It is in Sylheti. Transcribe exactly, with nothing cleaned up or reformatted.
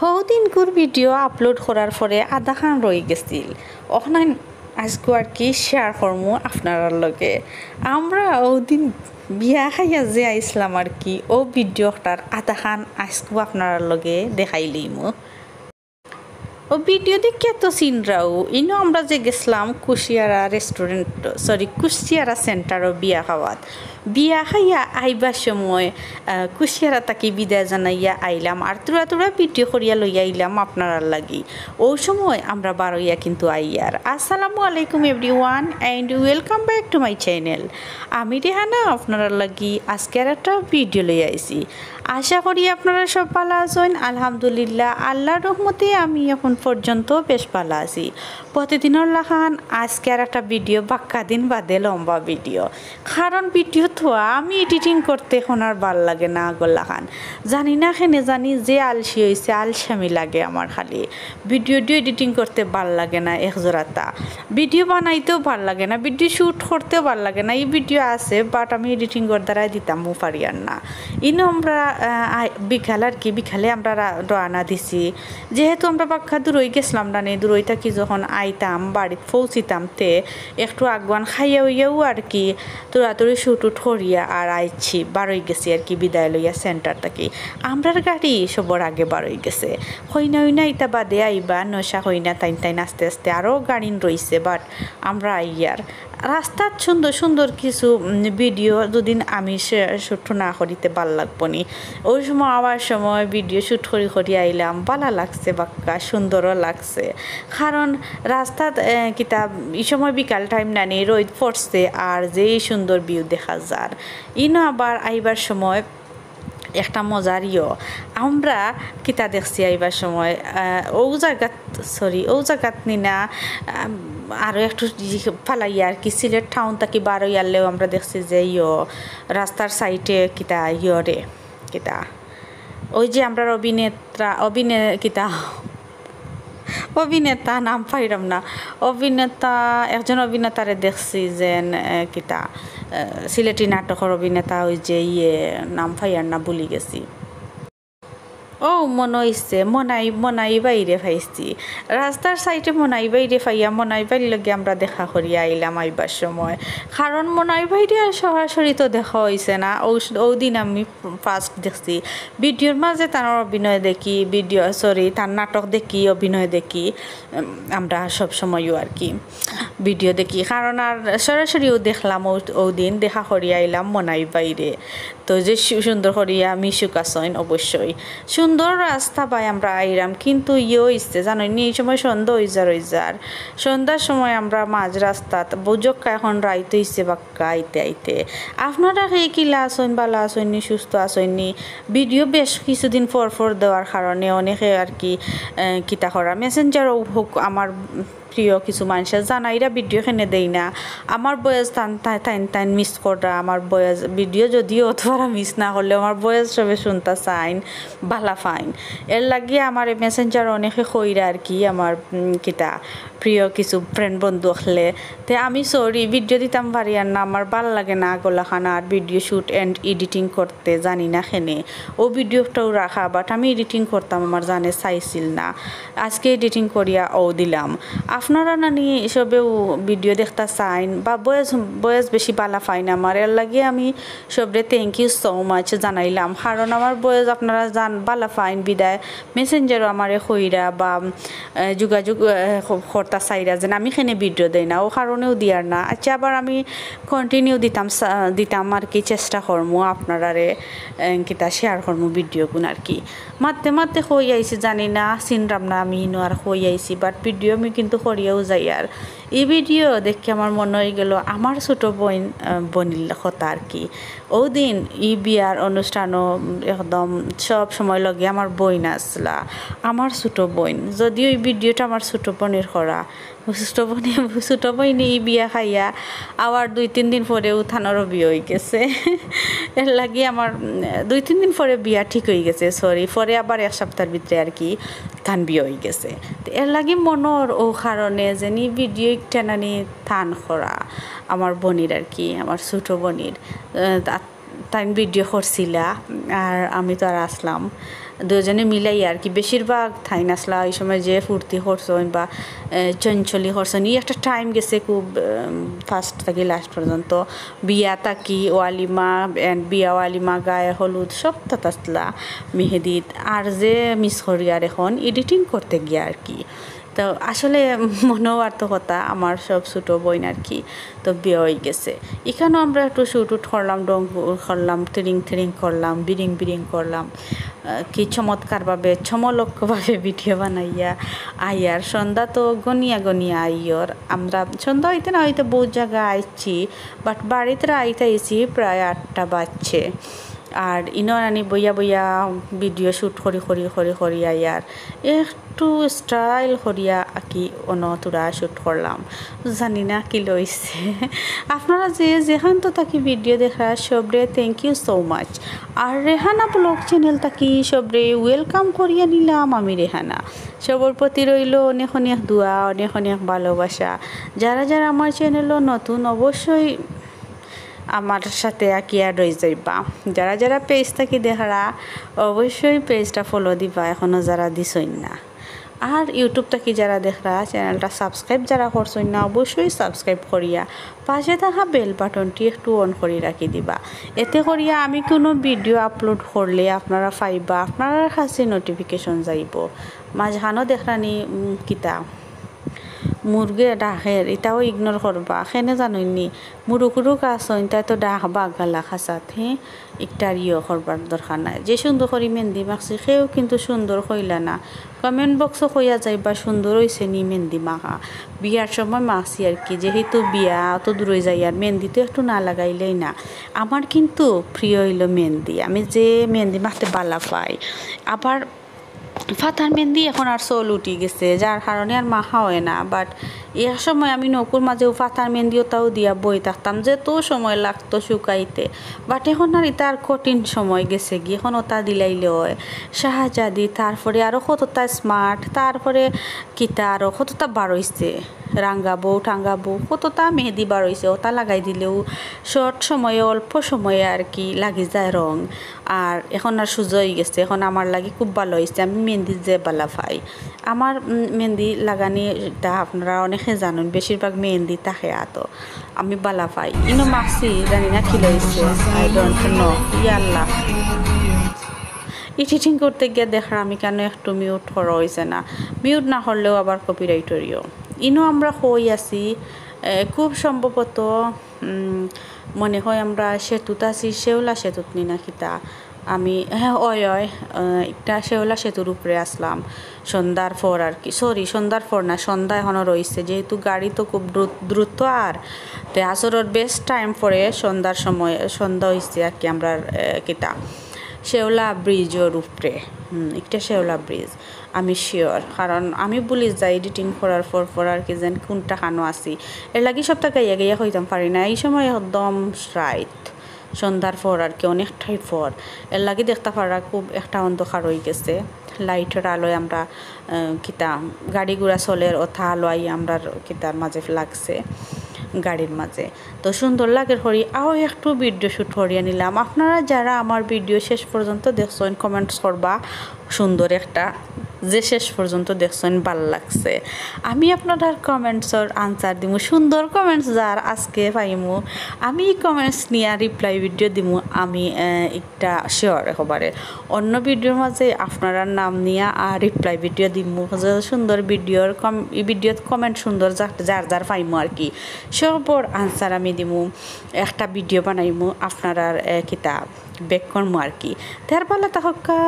হউ দিনকুর video upload করার পরে আধাখান রইগেছিল, অখান আইজকু আর কি শেয়ার করমু আপনারার লগে। আমরা অউ দিন বিয়া খাইয়া যে আইছলাম আর কি, অউ ভিডিওটার আধাখান আইজকু আপনারার লগে দেখাইলিমু। অউ ভিডিও দেখিয়া তো চিনরাউ, ইনো আমরা যে গেছলাম কুশিয়ারা রেস্টুরেন্ট, সরি, কুশিয়ারা সেন্টারো বিয়া খাওয়াত। বিয়া খাইয়া আইবার সময়, আহ, কুশিয়ারা থাকি বিদায় জানাইয়া আইলাম, আর থুড়া থুড়া ভিডিও করিয়া লইয়া আইলাম আপনারার লাগি। অউ সময় আমরা বারইয়া কিন্তু আইয়ার। আসসালামু আলাইকুম everyone and welcome back to my channel। আমি রেহানা আপনারার লাগি আজকে আর একটা ভিডিও লইয়া আইছি। আশা করি আপনারা সব ভালা আছইন। আলহামদুলিল্লাহ, আল্লাহর রহমতে আমি এখন পর্যন্ত বেশ ভালা আছি। প্রতিদিনর লাখান আজকে আর একটা ভিডিও, বাক্কা দিন বাদে লম্বা ভিডিও। কারণ ভিডিও তো আমি এডিটিং করতে এখন আর ভালা লাগে না আগর লাখান। জানি না কেনে জানি যে আলসি অইছে, আলসামি লাগে আমার খালি। ভিডিও এডিটিং করতে ভালা লাগে না এক জোড়াতা। ভিডিও বানাইতেও ভালা লাগে না, ভিডিও শ্যুট করতেও ভালা লাগে না। ই ভিডিও আছে, but আমি এডিটিংর দ্বারাই দিতামও পারিয়ার না। ইনো আমরা, আহ, আই-, বিকাল আর কি, বিকালে আমরা রা-, রওয়ানা দিছি। যেহেতু আমরা বাক্কা দূরই গেছলাম না নি, দূরই থাকি যখন আইতাম, বাড়িত পৌঁছিতাম, তে একটু আগুয়ান খাইয়া অইয়াউ আর কি, থুড়া থুড়ি শ্যুট উট করিয়া আর আইছি, বারই গেছি আর কি, বিদায় লইয়া সেন্টার থাকি। আমরার গাড়ি সবর আগে বারই গেছে। কইনা অইনা ইতা বাদে আইবা, নশা কইনা তাইন তাইন আস্তে আস্তে আরও গাড়িন রইছে, but আমরা আইয়ার। রাস্তাত সুন্দর সুন্দর কিছু, উম, ভিডিও যদিন আমি শে-, শ্যুট না করিতে ভালা লাগবো নি। অউ সময় আওয়ার সময় ভিডিও শ্যুট করি করি আইলাম, ভালা লাগছে, বাক্কা সুন্দরও লাগছে। কারণ রাস্তাত, এ, কিতা, ই সময় বিকাল টাইম না নি, রইদ পড়ছে, আর যেই সুন্দর ভিউ দেখা যার। ইনো আবার আইবার সময় একটা মজার ইয়ো, আমরা কিতা দেখছি আইবার সময়, আহ, অউ জাগাত, সরি, অউ জাগাত নি না, আম, আরও একটু ই ফালাইয়া আর কি, সিলেট টাউন থাকি বারইয়ারলেউ আমরা দেখছি যে ইয়ো, রাস্তার সাইডে কিতা ইয়ো রে, কিতা, অউ যে আমরার অভিনেত্রা, অভিনে-, কিতা, অভিনেতা নাম পাইরাম না, অভিনেতা, একজন অভিনেতারে দেখছি যেন, এ, কিতা, এ, সিলেটি নাটকর অভিনেতা, অউ যে ইয়ে, নাম পাইয়ার না, ভুলি গেছি। অউ মনো অইছে, মনাই, মনাই ভাইরে পাইছি। রাস্তার সাইডে মনাই ভাইরে পাইয়া, মনাই ভাইর লগে আমরা দেখা করিয়া আইলাম আইবার সময়। কারণ মনাই ভাইরে আর সরাসরি তো দেখা অইছে না। অউ, অউ দিন আমি ফার্স্ট দেখছি। ভিডিওর মাঝে তার অভিনয় দেখি, ভিডিও, সরি, তার নাটক দেখি, অভিনয় দেখি, উম, আমরা সব সময়ও আর কি ভিডিও দেখি। কারণ আর সরাসরিও দেখলাম অউ, অউ দিন দেখা করিয়া আইলাম মনাই ভাইরে। তো যে সু-, সুন্দর করিয়া মিশুক আছইন অবশ্যই। সুন্দর রাস্তা বায় আমরা আইরাম, কিন্তু ইয়ে অইছে, জানইন নি, ই সময় সন্ধ্যা অইযার, অইযার। সন্ধ্যার সময় আমরা মাঝ রাস্তাত, বুঝউক্কা এখন রাইত অইছে বাক্কা আইতে আইতে। আপনারা কে কিলা আছইন, ভালা আছইন নি, সুস্থ আছইন নি? ভিডিও বেশ কিছুদিন পর পর দেওয়ার কারণে অনেকে আর কি, এ, কিতা করা, মেসেঞ্জারও হউক, আমার প্রিয় কিছু মানষে জানাইরা ভিডিও কেনে দেই না। আমার বয়েস তান, তা-, তাইন, তাইন মিস কররা। আমার বয়েস ভিডিও যদিও অতবার মিস না করলেও আমার বয়েস সবে শুনতা চাইন, ভালা পাইন। এর লাগি আমার মেসেঞ্জার অনেকে কইরা আর কি, আমার, উম, কিতা, প্রিয় কিছু ফ্রেন্ড বন্ধু অকলে। তে আমি সরি, ভিডিও দিতাম পারিয়ার না, আমার ভালা লাগে না আগর লাখান আর ভিডিও শ্যুট and এডিটিং করতে জানি না কেনে। অউ ভিডিওটাও রাখা, but আমি এডিটিং করতাম, আমার জানে চাইছিল না। আজকে এডিটিং করিয়া অউ দিলাম। আপনারা নানি সবেউ ভিডিও দেখতা চাইন বা বয়েস, বয়েস বেশি ভালা পাইন আমার, এর লাগি আমি সবরে thank you so much জানাইলাম। কারণ আমার বয়েস আপনারা জান, ভালা পাইন বিদায় মেসেঞ্জারও আমারে কইরা বা, এ, যোগাযোগ, এ, ক-, করতা চাইরা যেন আমি কেনে ভিডিও দেই না, অউ কারণেও দিয়ার না। আচ্ছা, আবার আমি continue দিতাম চা-, দিতাম আর কি, চেষ্টা করমু আপনারারে, এ, কিতা শেয়ার করমু ভিডিওগুন আর কি। মাততে মাততে কই আইছি জানি না, চিনরাম না আমি ইনো আর কই আইছি, but ভিডিও আমি কিন্তু করিয়াউ যাইয়ার। ই ভিডিও দেখি আমার মনো অইগেলো আমার ছোট বইন, আহ, বইনর কথা আর কি। অউ দিন ই বিয়ার অনুষ্ঠানো একদম সব সময় লগে আমার বইন আছলা, আমার ছোট বইন। যদিও ই ভিডিওটা আমার ছোট বইনর করা, ছোট বইনে, ছোট বইনে ই বিয়া খাইয়া আবার দুই তিন দিন পরে অউ তানরও বিয়া অইগেছে। এর লাগি আমার, উম, দুই তিন দিন পরে বিয়া ঠিক অইগেছে, সরি, পরে আবার এক সপ্তাহর ভিতরে আর কি তান বিয়া অইগেছে। তো এর লাগি মনর অউ কারণে যেন ই ভিডিও একটা নানি তান করা, আমার বইনর আর কি, আমার ছোট বইনর, আহ, তা-, তাইন ভিডিও করছিলা, আর আমি তো আর আছলাম। দুইজনে মিলাই আর কি, বেশিরভাগ থাইন আছলা ওই সময় যে ফুর্তি করছইন বা, এ, চঞ্চলি করছইন, ই একটা টাইম গেছে খুব, এম, ফার্স্ট থাকি লাস্ট পর্যন্ত। বিয়া থাকি ওয়ালিমা and বিয়া ওয়ালিমা, গায়ে হলুদ, সব তাত আছলা, মেহেদিত। আর যে মিস করি আর এখন এডিটিং করতে গিয়া আর কি। তো আসলে মনেও আর তো কথা, আমার সব ছোটো বইন আর কি, তো বিয়া হয়ে গেছে। এখানেও আমরা একটু শ্যুট উট করলাম, ঢং করলাম, টিরিং টিরিং করলাম, বিরিং বিরিং করলাম। আহ, কি চমৎকারভাবে, চমলক্ষ্যভাবে ভিডিও বানাইয়া আইয়ার। সন্ধ্যা তো গনিয়া গনিয়া আইয়র। আমরা সন্ধ্যা হইতে না হইতে বহুত জাগা আইছি, বাট বাড়িত আইতে আইছি প্রায় আটটা বাজছে। আর ইনো আনি বইয়া বইয়া ভিডিও শ্যুট করি করি করি করি আইয়ার। একটু স্টাইল করিয়া আকি অনো থুড়া শ্যুট করলাম। জানি না কিলা অইছে। আপনারা যে যেখান তো থাকি ভিডিও দেখরা সবরে thank you so much। আর রেহানা ব্লগ চ্যানেল থাকি সবরে ওয়েলকাম করিয়া নিলাম আমি রেহানা। সবর প্রতি রইল অনেক অনেক দোয়া, অনেক অনেক ভালোবাসা। যারা যারা আমার চ্যানেলও নতুন, অবশ্যই আমার সাথে আকি অ্যাড হয়ে যাইবা। যারা যারা পেজ থাকি দেখরা, অবশ্যই পেজটা ফলো দিবা, এখনও যারা দিছইন না। আর ইউটিউব থাকি যারা দেখরা, চ্যানেলটা সাবস্ক্রাইব যারা করছইন না, অবশ্যই সাবস্ক্রাইব করিয়া পাশে থাকা বেল বাটনটি একটু অন করি রাখি দিবা। এতে করিয়া আমি কোনো ভিডিও আপলোড করলে আপনারা পাইবা, আপনারার কাছে নোটিফিকেশন যাইব। মাঝখানো দেখরানি, উম, কিতা মুরগে ডাকের, ইটাও ইগনোর করবা। কেনে জানইননি, মুরুকুরুক আছইন, তাই তো ডাকবা গালা খাসাত, হে, ইকটার ইয়ে করবার দরকার নাই। যে সুন্দর করি মেহেন্দি মাখছি, কেউ কিন্তু সুন্দর কইলা না। কমেন্ট বক্সও কইয়া যাইবা সুন্দর হইছে নি মেহেন্দি মাখা। বিয়ার সময় মাখছি আর কি, যেহেতু বিয়া অত দূরে যাই আর মেহেন্দি তো একটু না লাগাইলেই না। আমার কিন্তু প্রিয় হইল মেহেন্দি, আমি যে মেহেন্দি মাখতে বালা পাই। আবার ফাতার মেহেন্দি এখন আর চল উঠি গেছে, যার কারণে আর মাখা হয় না। বাট এক সময় আমি নকুর মাঝেও ফাতার মেহেন্দি ওটাও দিয়া বই থাকতাম, যেত সময় লাগতো শুকাইতে। বাট এখন আর ইটা আর কঠিন সময় গেছে গি, এখন ওটা দিলাইলে হয়। শাহজাদি, তারপরে আরও কতটা স্মার্ট, তারপরে কিতা আরও কতটা বারইছে, রাঙ্গাবো টাঙ্গাবো, কতটা মেহেদি বারইছে, ওটা লাগাই দিলেও শর্ট সময়ে, অল্প সময়ে আর কি লাগি যায় রং। আর এখন আর সুজা হয়ে গেছে, এখন আমার লাগি খুব ভালো হইছে। আমি মেহেন্দি যে বালা পাই, আমার, উম, মেহেন্দি লাগানিটা আপনারা অনেকে জানেন, বেশিরভাগ মেহেন্দি থাকে আতো, আমি বালা পাই। ইনো মাখছি, জানি না কিলা অইছে, I don't know। ইয়া আল্লাহ, এডিটিং করতে গিয়া দেখরা আমি কেন একটু মিউট করা হইছে না, মিউট না করলেও আবার কপিরাইট হইও। ইনো আমরা কই আছি, এ, খুব সম্ভবত, উম, মনে হয় আমরা সেতুত আছি, শেওলা সেতুত নি না কিতা। আমি, হ্যাঁ, ওই, ওই, আহ, একটা শেওলা সেতুর উপরে আসলাম সন্ধ্যার পর আর কি। সরি, সন্ধ্যার পর না, সন্ধ্যা এখনও রইছে, যেহেতু গাড়ি তো খুব দ্রু-, দ্রুত আর। তে আসরর বেস্ট টাইম পরে সন্ধ্যার সময়, সন্ধ্যা হইছে আর কি। আমরা, আহ, কিতা শেওলা ব্রিজর উপরে, হুম, একটা শেওলা ব্রিজ, আমি শিওর, কারণ আমি ভুলি যাই এডিটিং করার পর পর আর কি, যেন কোনটা খানো আছি। এর লাগি সবটা গাইয়া গাইয়া কইতাম পারি না। এই সময় একদম রাইত, সন্ধ্যার পর আর কি, অনেকটাই পর। এর লাগি দেখতা পারা খুব একটা অন্ধকার হয়ে গেছে। লাইটর আলোয় আমরা, আহ, কিতা গাড়ি ঘোড়া চলের, ওটা আলো আই আমরার কিতার মাঝে লাগছে, গাড়ির মাঝে। তো সুন্দর লাগের করি, আও একটু ভিডিও শ্যুট করিয়া নিলাম। আপনারা যারা আমার ভিডিও শেষ পর্যন্ত দেখছইন, কমেন্টস করবা সুন্দর একটা, যে শেষ পর্যন্ত দেখছইন, ভালা লাগছে। আমি আপনারার কমেন্টসর আনসার দিমু, সুন্দর কমেন্টস যার আজকে পাইমু, আমি কমেন্টস নিয়া রিপ্লাই ভিডিও দিমু। আমি, আহ, একটা শিওর একেবারে অন্য ভিডিওর মাঝে আপনারার নাম নিয়া আর রিপ্লাই ভিডিও দিমু। যে সুন্দর ভিডিওর কম-, এই ভিডিওত কমেন্ট সুন্দর যা-, যার যার পাইমু আর কি, সবর আনসার আমি দিমু। একটা ভিডিও বানাইমু আপনারার, এ, কিতা ব্যাক করমু আর কি। তার ভালা থাকউক্কা।